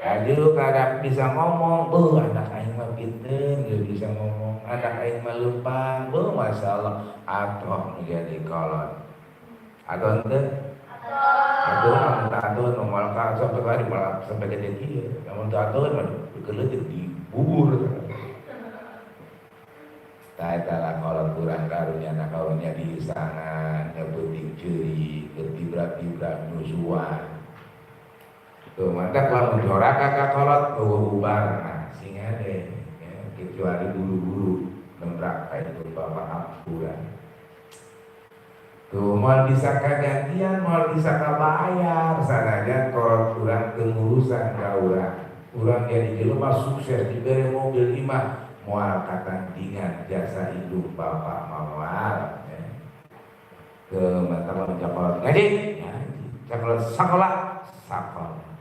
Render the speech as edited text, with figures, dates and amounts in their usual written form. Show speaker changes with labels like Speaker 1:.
Speaker 1: Aduh, kadang bisa ngomong, beuh, anak aing mah pinter, nggak bisa ngomong, anak aing mah lempang, beuh, masya Allah, atoh menjadi kolot. Atau ente? Atuh, lamun teu atuh nu moal ka sampai kali malah sampai gede kieu. Lamun teu atuh mah geuleuh dibubur. Tah, eta lah kolot kurang karunya na karunya diisangan, peuting ceurik, keur tibra-tibra nyusuan. Tuh, mantap lamun doraka ka kolot euweuh ubarna sing ade ya, kecuali buru-buru nembrak ka itu bapak hampura. Tuh, moal bisa kagantian, moal bisa kabayar, sanajan kolot urang teu ngurusan ka urang. Urang jadi jelema sukses dibere mobil imah, moal katandingan jasa indung bapak moal ya. Ke mantap lamun kolot ngaji, ngaji. Kolot sakola, sakola.